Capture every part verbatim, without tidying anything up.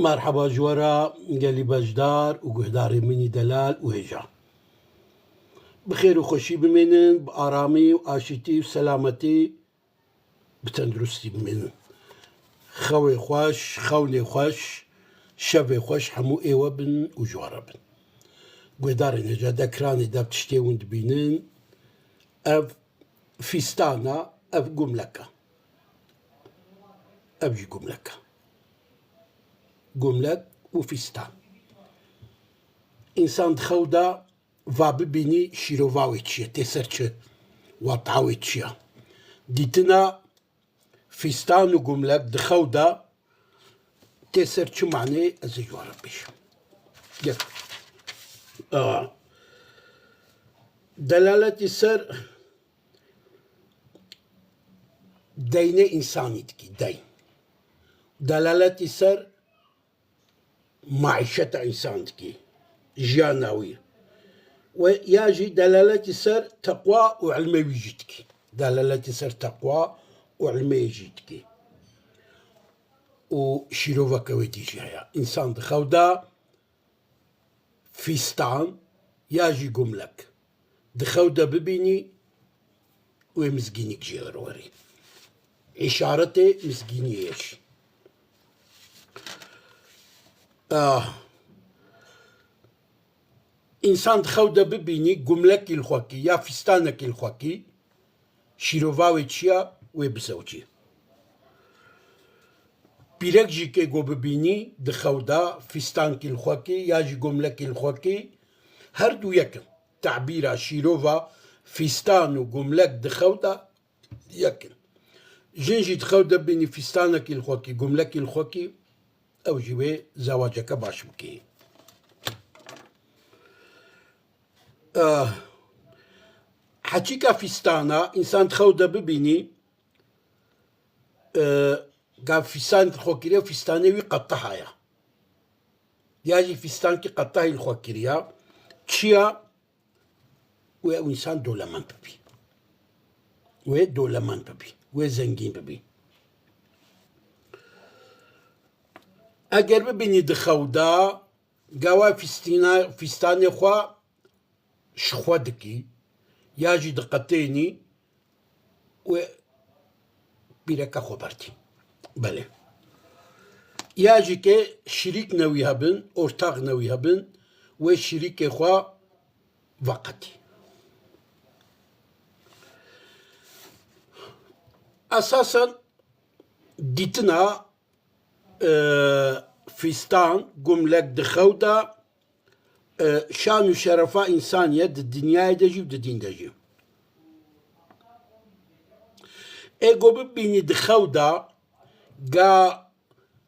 Merheba ji we re gelî beşdar û guhdarê min î delal û hêja. Bi xêr û xweşî bimînin, bi aramî û aşîtî û selametî bi tenduristî bimînin. Xewê xweş, xewnê xweş, şevê xweş hemû ê we bin û ji we re bin. Guhdarên hêja, di ekranê de tiştê hûn dibînin. Ev fîstan e, ev gumlek e. Ev jî gumlek e. Gumlek û fîstan. Însan di xew de va bibînî şîrova wê çi ye, tê ser çi, wata wê çi ye. Dîtina fîstan û gumlek di xew de tê ser çi manê, ez ê ji we re bêjim. Yek. A. Delaletî ser deynê însanî dikî, deyn. Delaletî ser maîşeta însan dikî, jiyana wî. We ya jî delaletî ser teqwa û ilmê wî jî dikî. Delaletî ser teqwa û ilmê jî dikî. Û şîroveke wê dî jî heye. Însan di xew de fîstan ya jî gumlek di xew de bibînî, wê mizgînîk jê re werî. Îşaretê mizgîniyê ye jî. Ah. Însan di xew de bibînî gumlekî li xwe kî ya fîstanekî li xwe kî, şîrova wê çi ya, wê bizewicî. Pîrek jî kê go bibînî di xew de fîstankî li xwe kî ya jî gumlekî li xwe kî, her du yek in. Tebîra şîrova fîstan û gumlek di xew de yek in. Jin jî di xew de bibînî fîstanekî li xwe kî, gumlekî li xwe kî, ew jî wê zewaceke baş bikî. Eh, heçîka fîstana, însan di xew de bibînî, eh, gav fîstan li xwe kiriye, fîstanê wî qetiha ya. Ya jî fîstankî qetihî li xwe kiriya. Çiya? Wê ew însan dolemend bibî. Wê dolemend bibî. Wê zengîn bibî. Eger bibînî di xew de, gawa fîstîna-, fîstanê xwe ji xwe dikî, ya jî diqetênî, wê pîreka xwe bertî. Belê. Ya jî ke şirîk newî hebin, ortax newî hebin, wê şirîkê xwe veqetî. Esasen dîtina, e, fîstan, gumlek di xew de, e, şan û şerefa însanî ye di dinyayê de jî û di dîn de jî. Ê go bibînî di xew de ga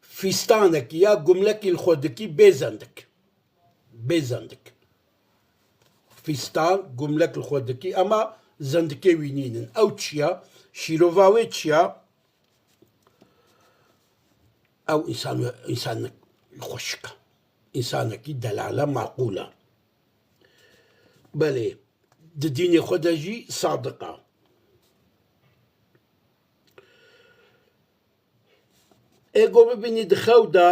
fîstanekî ya gumlekî li xwe dikî bê zendik. Bê zendik. Fîstan, gumlek li xwe dikî, ema zendikê wî nînin. Ew çi ya? Şîrova wê çi ya? Ew însan, însanek xweşik e. Însanekî delal e, maqûl e. Belê, di dînê xwe de jî sadiq e. Ê go bibînî di xew de,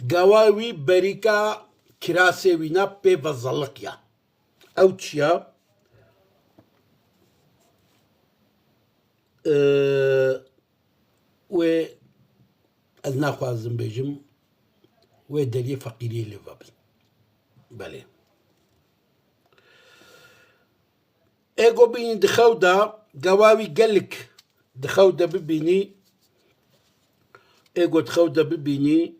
gawa wî berîka kirasê wî ne pê vezeliq ya. Ew çi ya? Ee, wê, ez naxwazim bêjim, wê deriyê feqîriyê lê vebin. Belê. Ê go bînî di xew de, gawa wî gelek di xew de bibînî, ê go di xew de bibînî,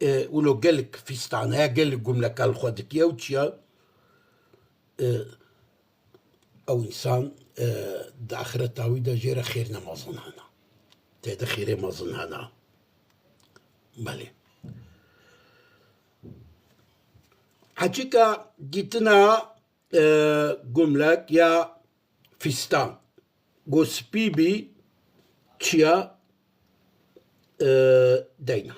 e, wilo gelek fîstan heye, gelek gumleka li xwe dikî, ew çi ya? E, ew însan, e, di axireta wî de jê re xêr ne mezin hene. Tê de xêrê mezin hene. Belê. Heçîka dîtina, e, gumlek ya fîstan, go spî bî, çiya, e, deyna.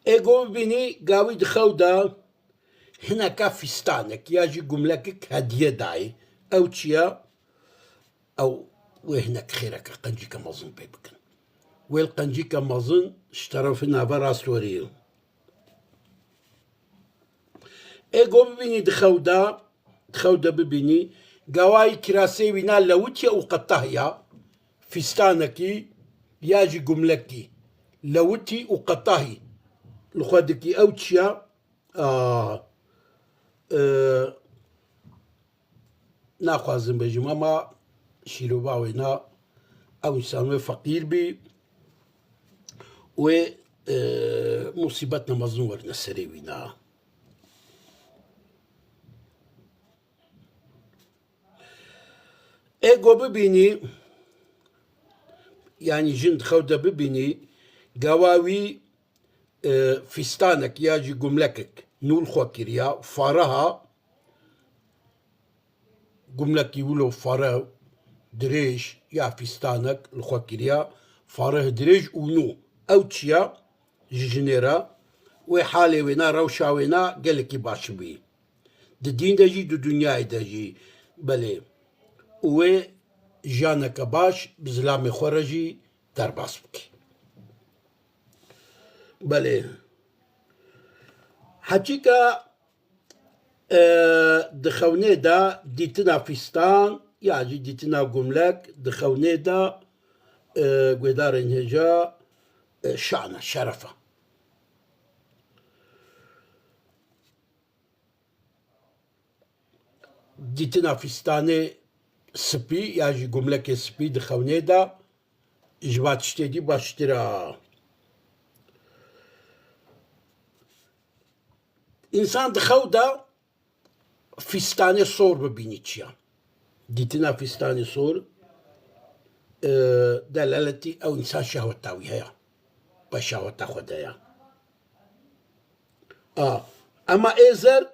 Ê go bibînî gawî di xew de hineka fîstanek ya jî gumlekek hediye dayê. Ew çiya? Ew wê hinek xêreke qencîke mezin pê bikin. Wê li qencîke mezin ji terefê nava rast werî. Ê go bibînî di xew de, di xew de bibînî, gawayî kirasê wîna lewitî û qetah ya, fîstanekî ya jî gumlekî lewitî û qetahî li xwe dikî. Ew çi ya? A, e, naxwazim bêjim, ama şîrova wêna ew însan wê feqîr bî, wê, e, musîbetna mezin werine serê wîna. Ê go bibînî, yanî jin di xew de bibînî, gawa wî, e, fîstanek ya jî gumlekek nû li xwe kiriya, fareha gumlekî wilo fare dirêj ya fîstanek li xwe kiriya, fareh dirêj û nû. Ew çiya ji jinê re, wê halê wêna, rewşa wêna gelekî baş bî. Di dîn de jî, di dinyayê de jî, belê. Û wê jiyaneke baş bi zilamê xwe re jî derbas bikî. Belê. Heçîka, e, di xewnê de dîtina fîstan ya jî dîtina gumlek di xewnê de, e, guhdarên hêja, e, şan e, şeref e. Dîtina fîstanê spî ya jî gumlekê spî di xewnê de ji va tiştê dî baştir e. Însan di xew de fîstanê sor bibînî çiya. Dîtina fîstanê sor, e, delaletî ew însan şehweta wî heye. Bi şehweta xwe de ye. A, ema ê zer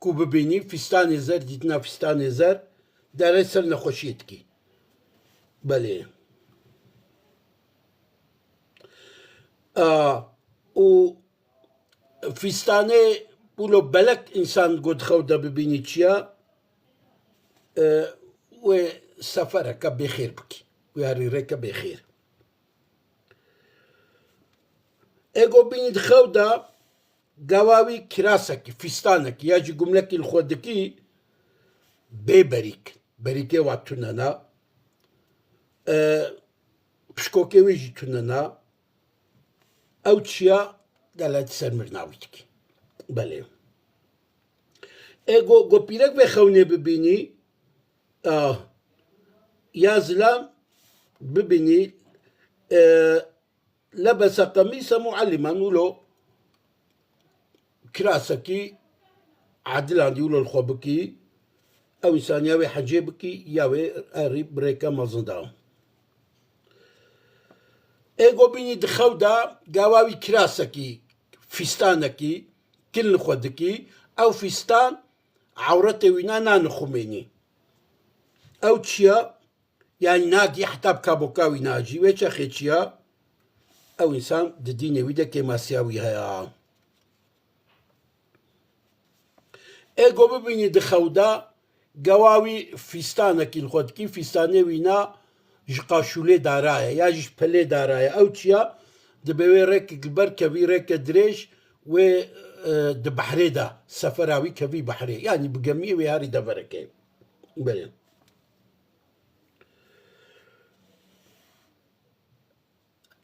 ku bibînî fîstanê zer, dîtina fîstanê zer, derê ser nexweşiyê dikî. Belê. A, û fîstanê wilo belek însan go di xew de bibînî çiya, e, wê sefereke bêxêr bikî. Wê herî rêke bêxêr. Ê go bînî di xew de gawa wî kirasekî, fîstanekî ya jî gumlekî li xwe dikî, bê berîk. Berîkê wa tune ne. E, pişkokê wê jî tune ne. Ew çiya delet ser mirina wî dikî. Belê. Ê go, go pîrek vê xewnê bibînî, a, ya zilam bibînî, e, lebese qemîse muallimen wilo kirasekî adilandî wilo li xwe bikî, ew însaniya wê hecê bikî, ya wê erî bi rêke mezin da. Ê go bînî di xew de gawa wî kirasekî, fîstanekî, kin li xwe dikî, ew fîstan ewretê wîna nanixumênî. Ew çiya? Yanî nagî heta bi kaboka wî nacî. Wê çaxê çiya? Ew însan di dînê wî de kêmasiya wî heye. Ê go bibînî di xew de, gewa wî fîstanekî li xwe dikî, fîstanê wîna ji qaşûlê dara ye ya jî ji pelê dara ye. Ew çiya? Dibe wê rêkek li ber kevî, rêke dirêj, wê, e, di behrê de sefera wî kevî behrê. Yanî bi gemiyê wê herî deverekê. Belê.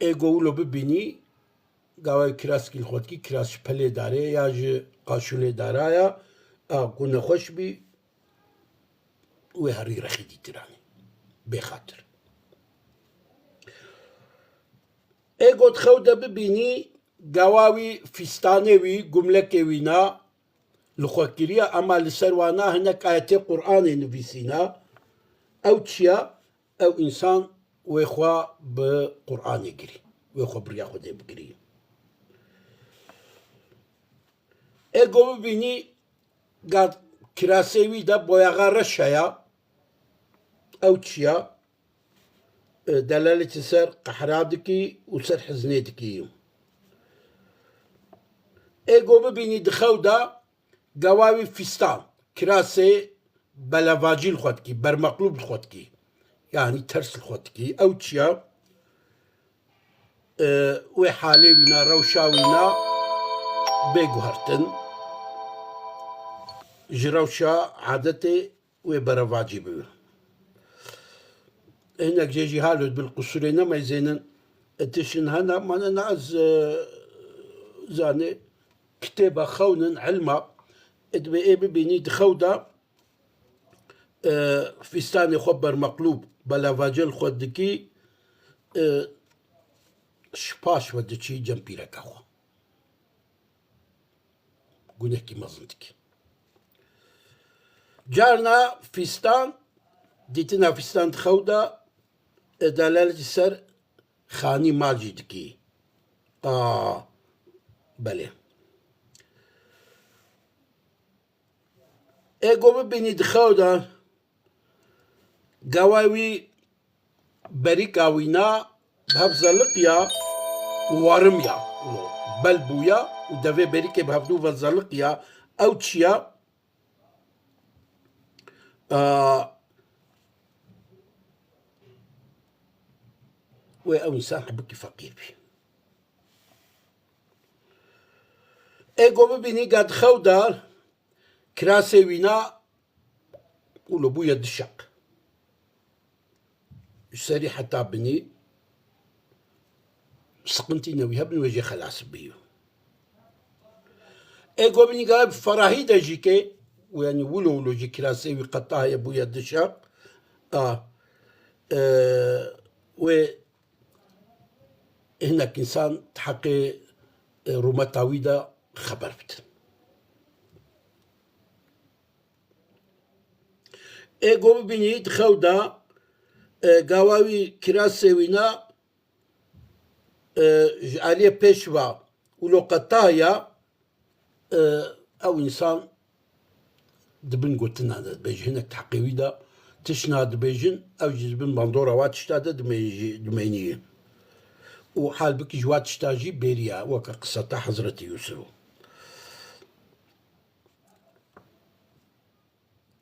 Ê go wilo bibînî, gava kiraskî li xwe dikî, kiras ji pelê darê ya ji qaşûlê dara ya, a ku nexweş bî, wê herî rexî dîtiranî. Bê xatir. Ê go di xew de bibînî, gava wî fîstanê wî, gumlekê wî na, li xwe kiriye, ema li ser wana hinek ayetê Qur'anê nivîsîne. Ew çiya? Ew însan wê xwe bi Qur'anê girî. Wê xwe bi riya Xwedê bigirî. Ê go bibînî, ga kirasê wî de boyaxa reş heye. Ew çiya? E, delaletî ser qehra dikî û ser hiznê dikî. Ê go bibînî di xew de, gewa wî fîstan, kirasê belevacî li xwe dikî, bermeqlûb li xwe dikî. Yanî ters li xwe dikî. Ew çi ya? E, wê halê wîna, rewşa wîna bê guhertin. Ji rewşa adetê wê berevacî bibe. Hinek jê jî halo bil qusûrê nemeyzênin. E, tiştin hene, mane ne ez, e, zanê, kitêba xewnin, ilma, e, dibê ê bibînî di xew de, e, fîstanê xwe bermeqlûb, belavacê li xwe dikî, e, ji paş ve diçî cem pîreka xwe. Gunehkî mezin dikî. Carna fîstan, dîtina fîstan di xew de, e, delalet ji ser xanî mal jî dikî. A, belê. Ê go bibînî di xew de, gawa wî berîka wîna bi hev zeliqiya û warim ya, bel bûya û devê berîkê bi hevdû ve zeliqiya. Ew çi ya? Aa, wê ew însan hebikî feqîr bî. Ê go bibînî ga di xew de kirasê wîna û li bûye du şeq. Ji serî heta binî siqintî newî hebin wê jê xelas bîyo. Ê go bibînî ga bi ferahî de jî ke, û yanî wilo wilo jî kirasê wî qetaye bûye du şeq. A, e, wê hinek însan di heqê, e, rûmeta wî de xeber bidin. Ê go bibînî di xew de, e, gawa wî kirasê wîna, e, ji aliyê pêş ve wilo qetaya, e, ew însan di bin gotina de dibêje, hinek di heqê wî de tişna dibêjin, ew jî di bin bandora wa tişta de dimê-, dimênî. Û halbikî ji wa tişta jî bêriya, weke qiseta Hezretî Yûsif.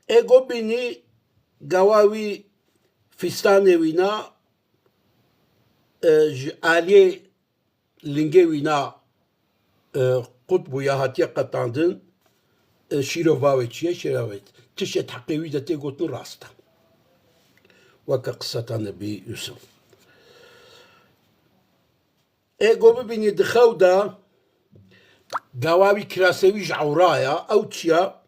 Ê go bînî gawa wî fîstanê wîna, e, ji aliyê lingê wîna, e, qut bûya, hatiye qetandin, e, şîrova wê çi ye, şîrova wê. Tiştê di heqê wî de tê gotin rast e. Weke qiseta Nebî Yûsif. Ê go bibînî di xew de gawa wî kirasê wî ji ewra ya, ew çi ya?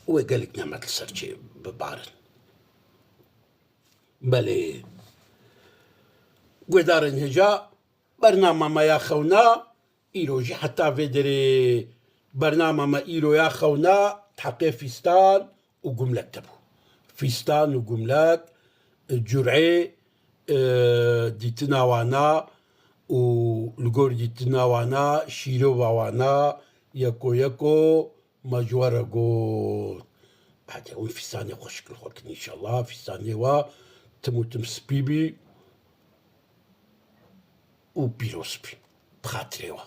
Wê gelek nemet li ser çê bibarin. Belê. Guhdarên hêja, bernama me ya xewna, îro jî heta vê derê bernama me îro ya xewna, di heqê fîstan û gumlek de bû. Fîstan û gumlek, curê, e, dîtina wana û li gor dîtina wana, şîrova wana, yeko yeko, me ji we re got. Hadi hûn fîstanê xweşik li xwe kin înşallah. Fîstanê we tim û tim spî bî û pîroz bî. Bi xatirê we.